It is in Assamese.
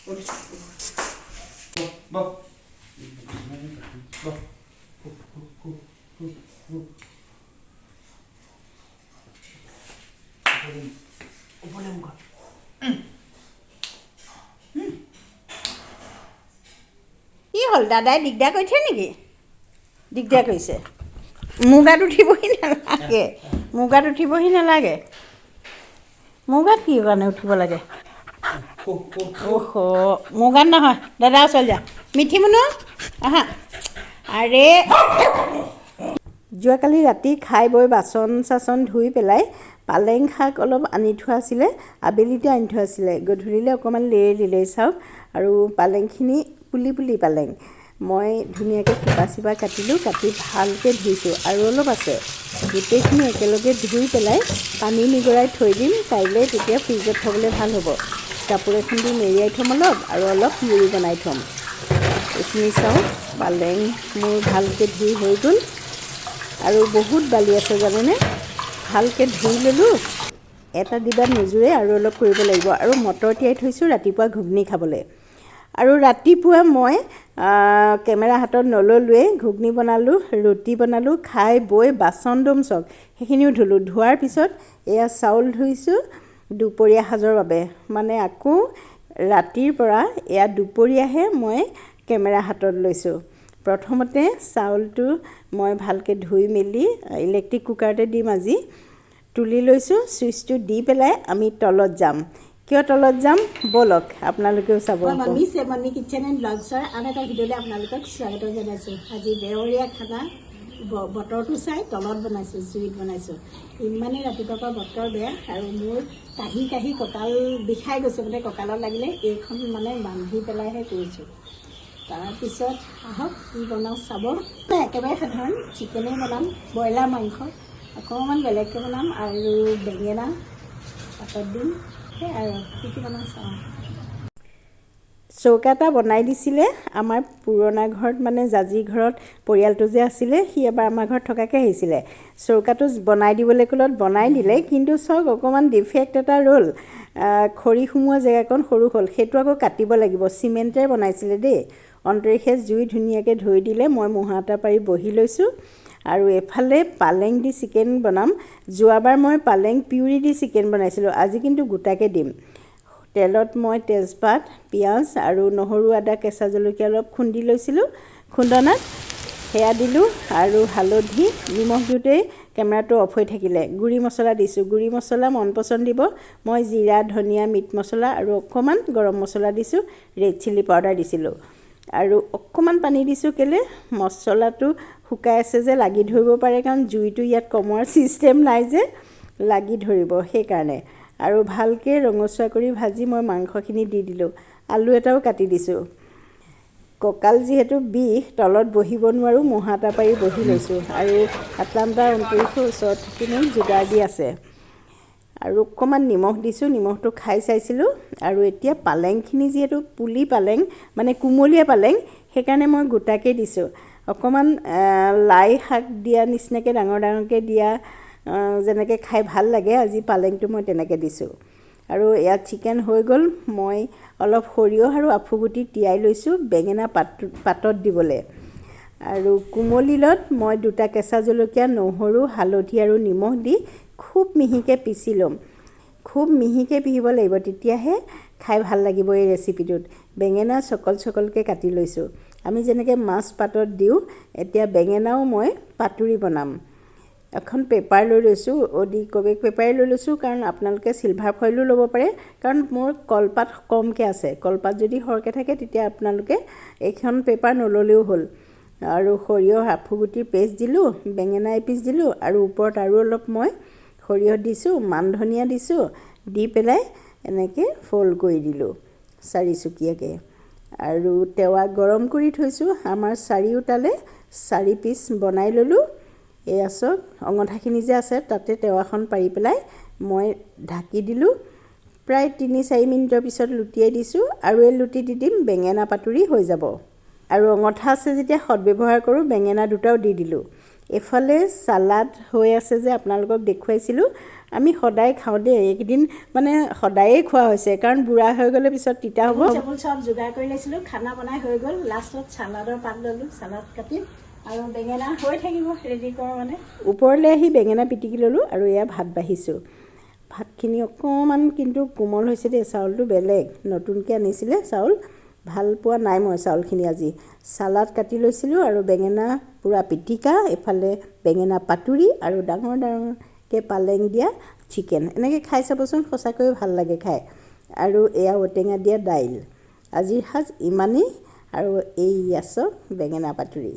বহ বহ। ওপৰলৈ মুখ। কি হ'ল, দাদাই দিগদাৰ কৰিছে নেকি? দিগদাৰ কৰিছে। মোৰ গাত উঠিবহি নালাগে, মোৰ গাত উঠিবহি নালাগে। মোৰ গাত কি কাৰণে উঠিব লাগে? অহ, মোৰ গাত নহয়, দাদা ওচৰলৈ যা। মিঠি মুনু আহা। আৰে, যোৱাকালি ৰাতি খাই বৈ বাচন চাচন ধুই পেলাই পালেং শাক অলপ আনি থোৱা আছিলে, আবেলিতে আনি থোৱা আছিলে, গধূলিলৈ অকণমান লেৰে দিলেই চাওক। আৰু পালেংখিনি পুলি পুলি পালেং মই ধুনীয়াকৈ শিপা চিপা কাটিলোঁ, কাটি ভালকৈ ধুইছোঁ আৰু অলপ আছে, গোটেইখিনি একেলগে ধুই পেলাই পানী নিগৰাই থৈ দিম। কাইলৈ তেতিয়া ফ্ৰিজত থ'বলৈ ভাল হ'ব। কাপোৰ এখন দি মেৰিয়াই থ'ম অলপ আৰু অলপ পিউৰি বনাই থ'ম। এইখিনি চাওক, পালেং মোৰ ভালকৈ ধুই হৈ গ'ল। আৰু বহুত বালি আছে জানেনে, ভালকৈ ধুই ল'লোঁ। এটা ডিবাত নোজোৰে, আৰু অলপ কৰিব লাগিব। আৰু মটৰ তিয়াই থৈছোঁ ৰাতিপুৱা ঘুগনি খাবলৈ। আৰু ৰাতিপুৱা মই কেমেৰা হাতত নল'লোৱেই, ঘুগনি বনালোঁ, ৰুটি বনালোঁ, খাই বৈ বাচন দম চক সেইখিনিও ধুলোঁ। ধোৱাৰ পিছত এয়া চাউল ধুইছোঁ দুপৰীয়া সাজৰ বাবে। মানে আকৌ ৰাতিৰ পৰা এয়া দুপৰীয়াহে মই কেমেৰা হাতত লৈছোঁ। প্ৰথমতে চাউলটো মই ভালকৈ ধুই মেলি ইলেক্ট্ৰিক কুকাৰতে দিম আজি, তুলি লৈছোঁ। চুইচটো দি পেলাই আমি তলত যাম। কিয় তলত যাম, ব'লক আপোনালোকেও চাব। মণি মণি কিটচেন এণ্ড ব্লগছৰ আন এটা ভিডিঅ'লৈ আপোনালোকক স্বাগতম জনাইছোঁ। আজি দেওৰীয়া খানা, বতৰটো চাই তলত বনাইছোঁ, জুইত বনাইছোঁ। ইমানেই ৰাতিপুৱাৰ পৰা বতৰ বেয়া আৰু মোৰ কাহি কাহি কঁকাল বিষাই গৈছে, মানে কঁকালত লাগিলে এইখন মানে বান্ধি পেলাইহে কৰিছোঁ। তাৰপিছত আহক কি বনাওঁ চাব। একেবাৰে সাধাৰণ চিকেনেই বনাম, ব্ৰইলাৰ মাংস অকণমান বেলেগকৈ বনাম আৰু বেঙেনা পাতত দিম, সেই আৰু কি কি বনাওঁ চাওঁ। চৌকা এটা বনাই দিছিলে আমাৰ পুৰণা ঘৰত, মানে জাজি ঘৰত পৰিয়ালটো যে আছিলে, সি এবাৰ আমাৰ ঘৰত থকাকৈ আহিছিলে। চৌকাটো বনাই দিবলৈ ক'লত বনাই দিলে, কিন্তু চাওক অকণমান ডিফেক্ট এটা ৰ'ল। খৰি সোমোৱা জেগাকণ সৰু হ'ল, সেইটো আকৌ কাটিব লাগিব। চিমেণ্টেৰে বনাইছিলে দেই। অন্তৰীক্ষে জুই ধুনীয়াকৈ ধৰি দিলে, মই মুঢ়া এটা পাৰি বহি লৈছোঁ। আৰু এফালে পালেং দি চিকেন বনাম। যোৱাবাৰ মই পালেং পিউৰি দি চিকেন বনাইছিলোঁ, আজি কিন্তু গোটাকৈ দিম। তেলত মই তেজপাত, পিঁয়াজ আৰু নহৰু, আদা, কেঁচা জলকীয়া অলপ খুন্দি লৈছিলোঁ খুন্দনাত, সেয়া দিলোঁ। আৰু হালধি, নিমখ দিওঁতেই কেমেৰাটো অফ হৈ থাকিলে। গুড়ি মছলা দিছোঁ, গুড়ি মছলা মন পচন্দ দিব। মই জিৰা, ধনিয়া, মিট মছলা আৰু অকণমান গৰম মছলা দিছোঁ, ৰেড চিলি পাউডাৰ দিছিলোঁ আৰু অকণমান পানী দিছোঁ। কেলৈ মছলাটো শুকাই আছে যে লাগি ধৰিব পাৰে, কাৰণ জুইটো ইয়াত কমোৱাৰ ছিষ্টেম নাই যে লাগি ধৰিব, সেইকাৰণে। আৰু ভালকৈ ৰঙচুৱা কৰি ভাজি মই মাংসখিনি দি দিলোঁ, আলু এটাও কাটি দিছোঁ। কঁকাল যিহেতু বিষ, তলত বহিব নোৱাৰোঁ, মুঢ়া এটা পাৰি বহি লৈছোঁ। আৰু আটলাণ্টা অন্তৰীক্ষৰ ওচৰত থাকি মোক যোগাৰ দি আছে। আৰু অকণমান নিমখ দিছোঁ, নিমখটো খাই চাইছিলোঁ। আৰু এতিয়া পালেংখিনি যিহেতু পুলি পালেং, মানে কুমলীয়া পালেং, সেইকাৰণে মই গোটাকৈ দিছোঁ। অকণমান লাই শাক দিয়া নিচিনাকৈ ডাঙৰ ডাঙৰকৈ দিয়া যেনেকৈ খাই ভাল লাগে, আজি পালেংটো মই তেনেকৈ দিছোঁ। আৰু ইয়াত চিকেন হৈ গ'ল। মই অলপ সৰিয়হ আৰু আফুগুটি তিয়াই লৈছোঁ বেঙেনা পাতত দিবলৈ। আৰু কুমলিলত মই দুটা কেঁচা জলকীয়া, নহৰু, হালধি আৰু নিমখ দি খুব মিহিকৈ পিচি ল'ম। খুব মিহিকৈ পিহিব লাগিব, তেতিয়াহে খাই ভাল লাগিব এই ৰেচিপিটোত। বেঙেনা চকল চকলকৈ কাটি লৈছোঁ, আমি যেনেকৈ মাছ পাতত দিওঁ, এতিয়া বেঙেনাও মই পাতুৰি বনাম। এখন পেপাৰ লৈ লৈছোঁ, অদি কবেক পেপাৰে লৈ লৈছোঁ, কাৰণ আপোনালোকে চিলভাৰ ফইলো ল'ব পাৰে, কাৰণ মোৰ কলপাত কমকৈ আছে। কলপাত যদি সৰহকৈ থাকে তেতিয়া আপোনালোকে এইখন পেপাৰ নল'লেও হ'ল। আৰু সৰিয়হ আফুগুটিৰ পেষ্ট দিলোঁ, বেঙেনা এপিচ দিলোঁ আৰু ওপৰত আৰু অলপ মই সৰিয়হ দিছোঁ, মান ধনিয়া দিছোঁ, দি পেলাই এনেকৈ ফ'ল্ড কৰি দিলোঁ চাৰিচুকীয়াকৈ। আৰু টেৱা গৰম কৰি থৈছোঁ, আমাৰ চাৰিওটালে 4 পিচ বনাই ল'লোঁ। এয়া চাওক, অঙঠাখিনি যে আছে তাতে টেৱাখন পাৰি পেলাই মই ঢাকি দিলোঁ। প্ৰায় 3-4 মিনিটৰ পিছত লুটিয়াই দিছোঁ আৰু এই লুটি দি দিম, বেঙেনা পাতুৰি হৈ যাব। আৰু অঙঠা আছে যেতিয়া সদব্যৱহাৰ কৰোঁ, বেঙেনা দুটাও দি দিলোঁ। এইফালে চালাড হৈ আছে যে আপোনালোকক দেখুৱাইছিলোঁ। আমি সদায় খাওঁ দেই, এইকেইদিন মানে সদায়েই খোৱা হৈছে, কাৰণ বুঢ়া হৈ গ'লে পিছত তিতা হ'ব। চেবুল চব যোগাৰ কৰি লৈছিলোঁ, খানা বনাই হৈ গ'ল। লাষ্টত চালাডৰ পাত ল'লোঁ, চালাড কাটিম আৰু বেঙেনা হৈ থাকিব ৰেডি কৰোঁ মানে। ওপৰলৈ আহি বেঙেনা পিটিকি ল'লোঁ আৰু এয়া ভাত বাঢ়িছোঁ। ভাতখিনি অকণমান কিন্তু কোমল হৈছে দেই, চাউলটো বেলেগ, নতুনকৈ আনিছিলে চাউল, ভাল পোৱা নাই মই চাউলখিনি আজি। চালাড কাটি লৈছিলোঁ আৰু বেঙেনা পূৰা পিটিকা, এইফালে বেঙেনা পাতুৰি আৰু ডাঙৰ ডাঙৰকৈ পালেং দিয়া চিকেন। এনেকৈ খাই চাবচোন, সঁচাকৈয়ে ভাল লাগে খাই। আৰু এয়া ঔটেঙা দিয়া দাইল। আজিৰ সাজ ইমানেই। আৰু এইয়া চাওক বেঙেনা পাতুৰি।